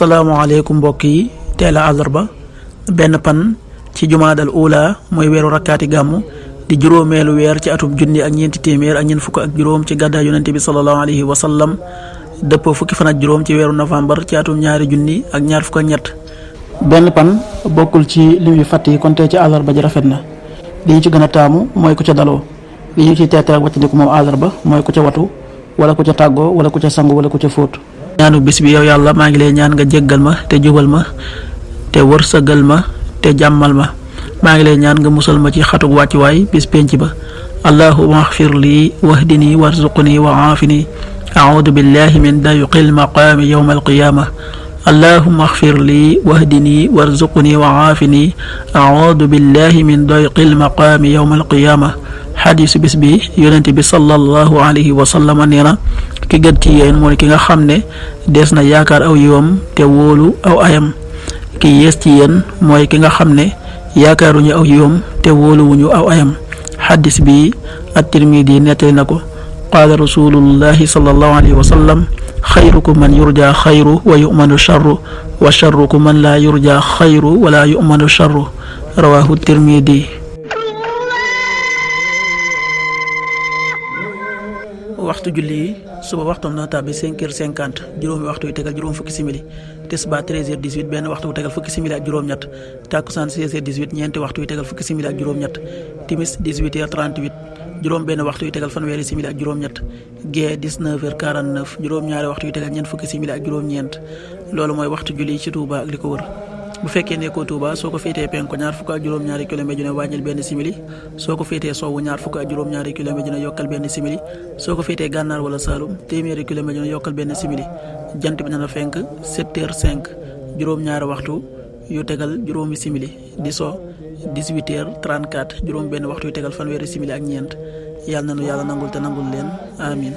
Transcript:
salaamaaleykum mbokk yi teel a àllarba benn pan ci jumaadal ula mooy weeru rakkaati gàmmu di juróomeelu weer ci atum junni ak ñeenti téeméer ak ñeent fukk ak juróom ci gàddaay yonente bi sallallahu alayhi wa sallam dëppoo fukki fan ak juróom ci weeru novembre ci atum ñaari junni ak ñaar fukk ak ñett. benn pan bokkul ci lim yu fàtt yi kon tey ci àllarba ji rafet na li ñu ci gën a taamu mooy ku ca daloo li ñu ciy teete ak wàccandiku moom àllarba mooy ku ca watu wala ku ca tàggoo wala ku ca sangu wala ku ca fóot. ñaanu bis bi yow yàlla maa ngi lay ñaan nga jéggal ma te jubal ma te wërsëgal ma te jàmmal ma maa ngi lay ñaan nga musal ma ci xatug wàccuwaay bis penc ba allahumma axfir lii wahdini warzuqni wa aafini audu billahi min dayqil maqaami yowma alqiyaama allahumma axfir lii wahdini warzuqni wa aafini audu billahi min dayqil maqaami yowma alqiyaama xadiisu bis bi yonente bi sallallahu alayhi wa sallam nee na ki gën ci yéen mooy ki nga xam ne des na yaakaar aw yiwam te wóolu aw ayam ki yées ci yéen mooy ki nga xam ne yaakaaruñu aw yiwam te wóoluwuñu aw ayam xadis bi at-Tirmidi nettali na ko qaala rasulullahi sallallahu alayhi wa sallam xayrukum man yurja xayru wa yumanu charru wa charrukum man laa yurja xayru wala yumanu charru rawahu Tirmidi. waxtu julli yi suba waxtoom na tàbbi 5h50 juróomi waxtu yu tegal juróom fukki simili tisbaar 13h18 benn waxtu yu tegal fukki simili ak juróom-ñett takkusaan 16h18 ñeenti waxtu yu tegal fukki simili ak juróom-ñett timis 18h38 juróom benn waxtu yu tegal fanweeri simili ak juróom-ñett gee 19h49 juróom-ñaari waxtu yu tegal ñeent fukki simili ak juróom-ñeent loolu mooy waxtu julli ci Touba ak li ko wër. bu fekkee nekkoo Touba soo ko féetee penku ñaar fukk ak juróom-ñaari kilomètre ju ne wàññil benn simili soo ko féetee sowwu ñaar fukk ak juróom-ñaari kilomètre ju ne yokkal benn simili soo ko féetee gànnaar wala Saalum téeméeri kilomètre ju ne yokkal benn simili jant bi dana fenk 7h05 juróom-ñaari waxtu yu tegal juróomi simili di so 18h34 juróom benn waxtu yu tegal fanweeri simili ak ñeent yàlla na nu yàlla nangul te nangul leen amin